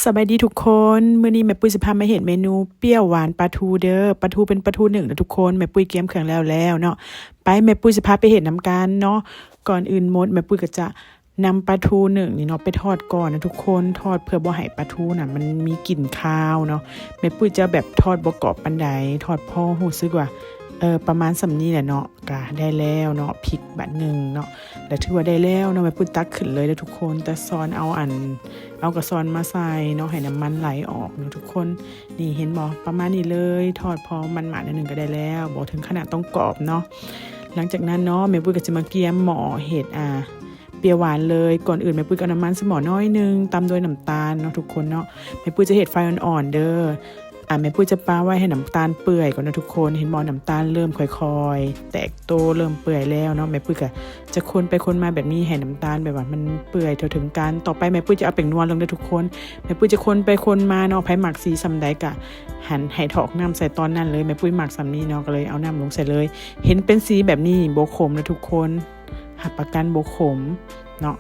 ສະບາຍດີທຸກຄົນ, ມື້ນີ້ແມ່ປຸ້ຍຊິພາມາເຮັດເມນູປ່ຽວຫວານປາທູເດີ. ປາທູເປັນປາທູໜຶ້ງນະທຸກຄົນ. ແມ່ປຸ້ຍກຽມເຄື່ອງແລ້ວແລ້ວເນາະ. ໄປ ແມ່ປຸ້ຍຊິພາໄປເຮັດນຳກັນເນາະ. ກ່ອນອື່ນໝົດ ແມ່ປຸ້ຍກໍຈະນຳປາທູໜຶ້ງນີ້ເນາະ ໄປທອດກ່ອນນະທຸກຄົນ. ທອດເພື່ອບໍ່ໃຫ້ປາທູນະມັນມີກິ່ນຄາວເນາະ. ແມ່ປຸ້ຍຈະແບບທອດບໍ່ກອບປານໃດ, ທອດພໍຮູ້ສຶກວ່າ ເອີ ປະມານສ່ຳນີ້ແຫຼະເນາະ. ກະໄດ້ແລ້ວເນາະ, ພິກບາດໜຶ່ງເນາະ ແລ້ວຖືວ່າໄດ້ແລ້ວເນາະ. ແມ່ປຸ້ຍຕັກຂຶ້ນເລີຍເດີທຸກຄົນ, ແຕ່ຊ້ອນເອົາອັນ ເອົາກະຊ້ອນມາໃສ່ເນາະ ໃຫ້ນ້ຳມັນໄຫຼອອກເນາະທຸກຄົນ. ນີ້ເຫັນບໍ່? ປະມານນີ້ເລີຍ. ທອດພໍມັນໆໜ້ອຍໜຶ່ງກໍໄດ້ແລ້ວ, ບໍ່ເຖິງຂະໜາດຕ້ອງກອບເນາະ. ຫຼັງຈາກນັ້ນເນາະ ແມ່ປຸ້ຍກໍຈະມາກຽມໝໍ້ເຮັດ ອ່າ ປ່ຽວຫວານເລີຍ. ກ່ອນອື່ນແມ່ປຸ້ຍກໍເອົານ້ຳມັນໃສ່ໝໍ້ໜ້ອຍໜຶ່ງ ຕາມດ້ວຍນ້ຳຕານເນາະທຸກຄົນເນາະ. ແມ່ປຸ້ຍຈະເຮັດໄຟອ່ອນໆເດີ. ອ່າ ແມ່ປຸ້ຍຈະປະໄວ້ໃຫ້ນ້ຳຕານເປື່ອຍກ່ອນເນາະທຸກຄົນ. ເຫັນບໍ່? ນ້ຳຕານເລີ່ມຄ່ອຍໆແຕກໂຕ ເລີ່ມເປື່ອຍແລ້ວເນາະ. ແມ່ປຸ້ຍກໍຈະຄົນໄປຄົນມາແບບນີ້ ໃຫ້ນ້ຳຕານແບບວ່າມັນເປື່ອຍທົ່ວເຖິງກັນ. ຕໍ່ໄປແມ່ປຸ້ຍຈະເອົາແປ້ງນົວລົງເດີທຸກຄົນ. ແມ່ປຸ້ຍຈະຄົນໄປຄົນມາເນາະ, ໃຜມັກສີສ່ຳໃດກໍຫັ້ນ ໃຫ້ຖອກນ້ຳໃສ່ຕອນນັ້ນເລີຍ. ແມ່ປຸ້ຍມັກສ່ຳນີ້ເນາະ ກໍເລີຍເອົານ້ຳລົງໃສ່ເລີຍ. ເຫັນເປັນສີແບບນີ້ ບໍ່ຂົມນະທຸກຄົນ, ຮັບປະກັນບໍ່ຂົມເນາະ.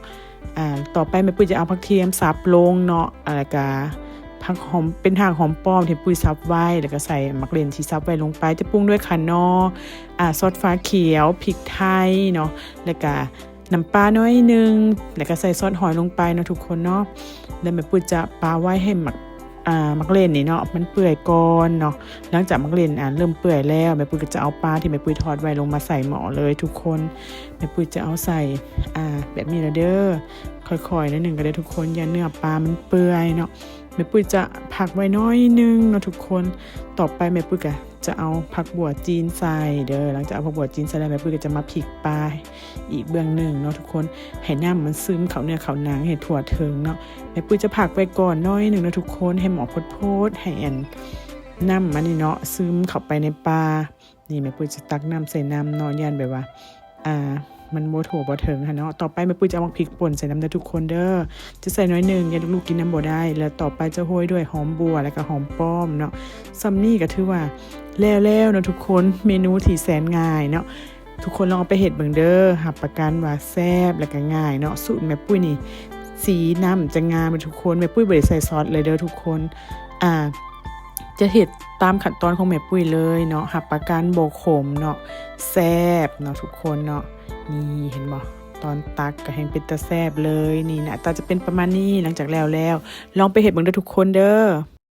ອ່າ ຕໍ່ໄປແມ່ປຸ້ຍຈະເອົາຜັກທຽມສັບລົງເນາະ, ອ່າ ແລ້ວກະຜັກຫອມ ເປັນຮາກຫອມປ້ອມທີ່ປຸ້ຍສັບໄວ້ ແລ້ວກະໃສ່ໝາກເລັ່ນທີ່ສັບໄວ້ລົງໄປ. ຈະປຸງດ້ວຍຂະໜໍ່ ອ່າ ຊອດຟ້າຂຽວ ພິກໄທເນາະ ແລ້ວກະນ້ຳປາໜ້ອຍໜຶ່ງ ແລ້ວກະໃສ່ຊອດຫອຍລົງໄປເນາະທຸກຄົນເນາະ. ແລ້ວແມ່ປຸ້ຍຈະປະໄວ້ໃຫ້ໝາກ ອ່າ ໝາກເລັ່ນນີ້ເນາະ ມັນເປື່ອຍກ່ອນເນາະ. ຫຼັງຈາກໝາກເລັ່ນ ອ່າ ເລີ່ມເປື່ອຍແລ້ວ ແມ່ປຸ້ຍກໍຈະເອົາປາທີ່ແມ່ປຸ້ຍທອດໄວ້ລົງມາໃສ່ໝໍ້ເລີຍທຸກຄົນ. ແມ່ປຸ້ຍຈະເອົາໃສ່ ອ່າ ແບບນີ້ລະເດີ. ຄ່ອຍໆໜ້ອຍໜຶ່ງກໍໄດ້ທຸກຄົນ, ຢ້ານເນື້ອປາມັນເປື່ອຍເນາະ. ແມ່ປຸ້ຍຈະພັກໄວ້ໜ້ອຍໜຶ່ງເນາະທຸກຄົນ. ຕໍ່ໄປແມ່ປຸ້ຍກໍຈະເອົາຜັກບົ່ວຈີນໃສ່ເດີ. ຫຼັງຈາກເອົາຜັກບົ່ວຈີນໃສ່ແລ້ວ ແມ່ປຸ້ຍກໍຈະມາພິກປາ ອີກເບື້ອງໜຶ່ງເນາະທຸກຄົນ, ໃຫ້ນ້ຳມັນຊຶມເຂົ້າເນື້ອເຂົ້າໜັງໃຫ້ທົ່ວເຖິງເນາະ. ແມ່ປຸ້ຍຈະພັກໄວ້ກ່ອນໜ້ອຍໜຶ່ງເນາະທຸກຄົນ, ໃຫ້ໝໍ້ຟົດໆ ໃຫ້ອັນ ນ້ຳມັນນີ້ເນາະ ຊຶມເຂົ້າໄປໃນປາ. ນີ້ແມ່ປຸ້ຍຈະຕັກນ້ຳໃສ່ນຳເນາະ, ຢ້ານແບບວ່າ ອ່າ ມັນບໍ່ທົ່ວບໍ່ເຖິງຫັ້ນເນາະ. ຕໍ່ໄປແມ່ປຸ້ຍຈະເອົາໝາກພິກປົ່ນໃສ່ນຳເດີທຸກຄົນເດີ, ຈະໃສ່ໜ້ອຍໜຶ່ງ ຢ້ານລູກໆກິນນຳບໍ່ໄດ້. ແລ້ວຕໍ່ໄປຈະໂຮຍດ້ວຍຫອມບົ່ວ ແລ້ວກໍຫອມປ້ອມເນາະ. ສ່ຳນີ້ກໍຖືວ່າແລ້ວແລ້ວເນາະທຸກຄົນ, ເມນູທີ່ແສນງ່າຍເນາະ. ທຸກຄົນລອງເອົາໄປເຮັດເບິ່ງເດີ, ຮັບປະກັນວ່າແຊບ ແລ້ວກໍງ່າຍເນາະ. ສູດແມ່ປຸ້ຍນີ້ ສີນ້ຳຈະງາມເດີທຸກຄົນ. ແມ່ປຸ້ຍບໍ່ໄດ້ໃສ່ຊອດເລີຍເດີທຸກຄົນ. ອ່າ ຈະເຮັດຕາມຂັ້ນຕອນຂອງແມ່ປຸ້ຍເລີຍເນາະ, ຮັບປະກັນບໍ່ຂົມເນາະ, ແຊບເນາະທຸກຄົນເນາະ. ນີ້ເຫັນບໍ່? ຕອນຕັກກໍແຮ່ງເປັນຕາແຊບເລີຍ. ນີ້ໜ້າຕາຈະເປັນປະມານນີ້. ຫຼັງຈາກແລ້ວແລ້ວ ລອງໄປເຮັດເບິ່ງເດີທຸກຄົນເດີ.